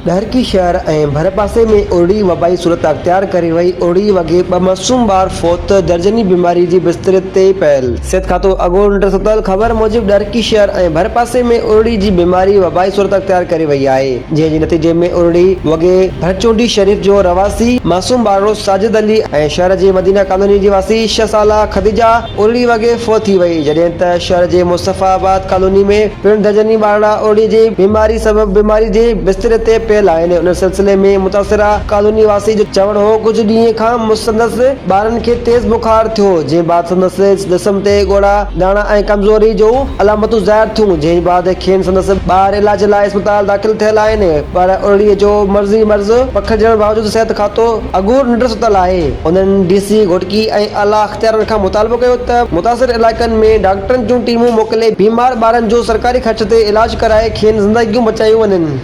ڏهرڪي شهر ۽ ڀرپاسي ۾ ارڙي وبائي صورت اختيار ڪري وئي، ارڙي وڳي ٻه معصوم ٻار فوت، درجني بيماري جي بستري تي پيل. صحت کاتو اڳوڻ ننڊ ستل خبر موجب ڏهرڪي شهر ۽ ڀرپاسي ۾ ارڙي جي بيماري وبائي صورت اختيار ڪري وئي آهي، جنهن جي نتيجي ۾ ارڙي وڳي ڀرچونڊي شريف جو رهواسي معصوم ٻارڙو ساجد علي ۽ شهر جي مدينه ڪالوني جي واسي ڇهه سالا خديجه ارڙي وڳي فوت ٿي وئي، جڏهن ته شهر جي مصطفيٰ آباد ڪالوني ۾ پڻ درجني ٻارڙا ارڙي جي بيماري سبب بيماري جي بستري تي پيل آهن، ان سلسلي ۾ متاثره ڪالوني واسي جو چوڻ هو ڪجهه ڏينهن کان سندس ٻارن کي تيز بخار ٿيو، جنهن بعد سندس جسم تي ڳوڙها، داڻا ۽ ڪمزوري جون علامتون ظاهر ٿيون، جنهن بعد کين سندس ٻار علاج لاء اسپتال داخل ٿيل آهن، پر ارڙي جو مرضي مرض پکڙجڻ باوجود صحت کاتو اگهور ننڊ ستل آهي، انهن ڊي سي گهوٽڪي ۽ اعليٰ اختيارين کان مطالبو ڪيو ته متاثر علائقن ۾ ڊاڪٽرن جون ٽيمون موڪلي بيمار ٻارن جو سرڪاري خرچ تي علاج ڪرائي کين زندگيون بچايون وڃن.